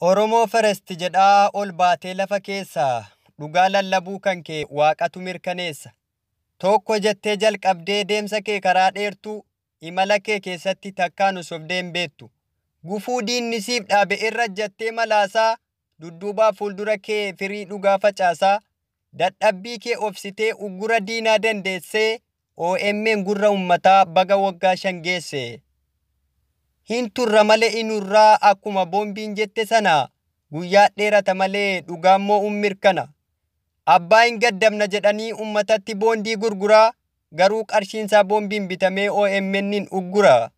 Oromoo First jedhaa ol baatee lafa keessaa dhugaa lallabuu kan kee waaqatu mirkaneessa. Tokko jettee jalqabdee deemsa kee karaa dheertuu imala kee keessatti takkaan osofdee hin beektu. Gufuu diinni siif dhaabe irra jettee malaasaa dudduubaa fuuldura kee firii dhugaa facaasaa dadhabbii kee obsitee uggura diinaa dandeessee OMN gurra uummataa baga waggaa 5 geesse. Hin turra malee inurraa akkuma boombiin jette sana guyyaa dheerata malee dhugaan moo'uun mirkana. Abbaa hin gaddamna jedhanii uummatatti boondii gurguraa garuu qarshiinsaa boombiin bitamee OMN'n uggura.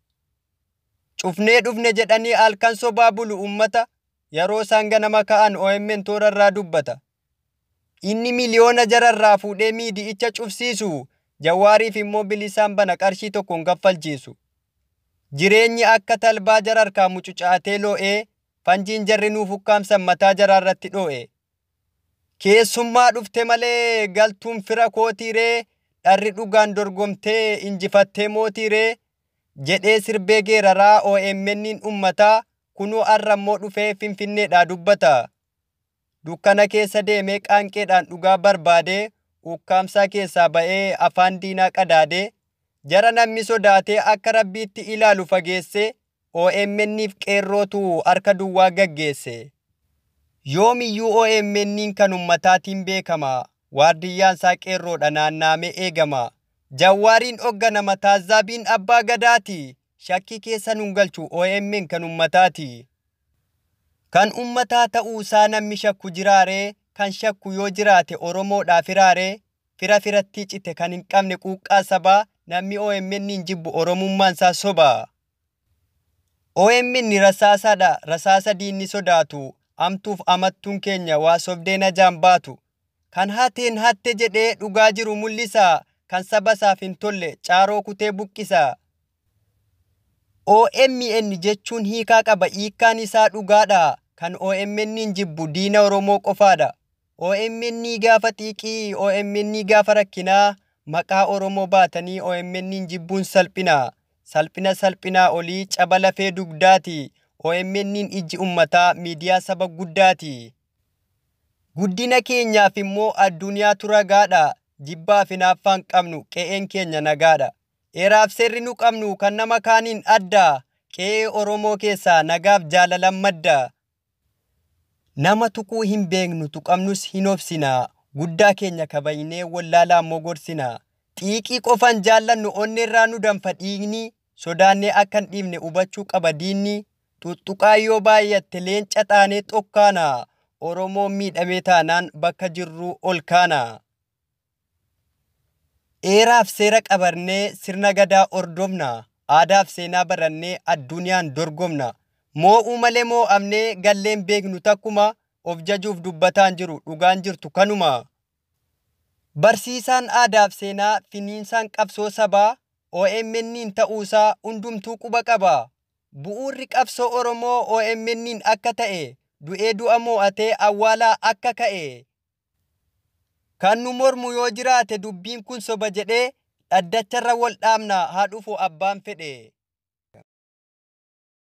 Cufnee dhufne jedhanii halkan sobaa bulu uummata yeroo isaan ganama ka'an OMN toorarraa dubbata. Inni miliyoona jararraa fuudhee miidi'icha cufsiisu Jawaariif immoo bilisaan bana qarshii tokkoon kaffalchiisu. Jireenyi akka talbaa jararkaa mucucaatee loo'ee fanjiin jarri nuuf ukkaamsan mataa jaraarratti dhoo'e. Keessummaa dhufte malee galtuun fira kootiiree dharri dhugaan dorgomtee injifattee mootiiree jedhee sirbee geeraraa OMN'n uummataa kunoo arrammoo dhufee finfinneedhaa dubbata. Dukkana keessa deemee qaanqeedhaan dhugaa barbaadee ukkaamsaa keessaa ba'ee afaan diinaa qadaadee jara namni sodaatee akka rabbiitti ilaalu fageesse OMN'if qeerrootu harka duwwaa gaggeesse. Yoomiyyuu OMN'n kan ummataatiin beekama. Waardiyyaan isaa qeerroodha naannaamee eegama. Jawwaariin hoogganama taazzaabiin abbaa gadaati. Shakkii keessa nun galchu OMN kan ummataati. Kan ummataa ta'uusaa namni shakku jiraaree kan shakku yoo jiraate Oromoodhaaf hiraaree fira firatti cite kan hin qabne quuqqaa sabaa namni OMN hin jibbu Oromummaan isaa soba. OMN rasaasadha rasaasa diinni sodaatu amtuuf amattuun keenya waa sobdee najaan baatu. Kan hateen hatte jedhee dhugaa jiru mul'isa kan saba isaaf hin tolle caaroo kutee buqqisa. OMN jechuun hiikaa qaba hiikkaan isaa dhugaadha kan OMN hin jibbu diina Oromoo qofaadha. OMN gaafa xiiqii OMN gaafa rakkinaa maqaa Oromoo baatanii OMN jibbuun salphina. Salphina salphinaa olii caba lafee dugdaati. OMN ijji uummataa miidiyaa saba guddaati. Guddina keenyaaf immoo addunyaatu ragaadha. Jibbaa fi hinaaffaan qabnu qe'een keenya nagaadha. Heeraaf seerri nu qabnu kan nama kaaniin adda. Qe'ee Oromoo keessaa nagaaf jaalalan madda. Nama tuquu hin beeknu tuqamnus hin obsina. Guddaa keenya kabajnee wallaalaa immoo gorsina. Xiiqii qofan jaallannu onneerraa nu danfa dhiigni. Sodaannee akka hin dhiifne hubachuu qaba diinni. Tuttuqaa yoo baay'atte leenca taanee xokkaana. Oromoon miidhamee taanaan bakka jirruu ol kaana. Heeraaf seera qabannee sirna gadaa hordofna. Aadaaf seenaa barannee addunyaan dorgomna. Moo'uu malee moo'amnee galleen beeknu takkuma of jajuuf dubbataan jiru dhugaan jirtu kanuma. Barsiisaan aadaaf seenaa finiinsaan qabsoo sabaa OMN'n ta'uusaa hundumtuu quba qaba. Bu'uurri qabsoo Oromoo OMN'n akka ta'e du'ee du'a moo'atee awwaalaa akka ka'e. Kan nu mormu yoo jiraate dubbiin kun soba jedhee dhaddacharra wal dhaabna haa dhufu abbaan fedhe.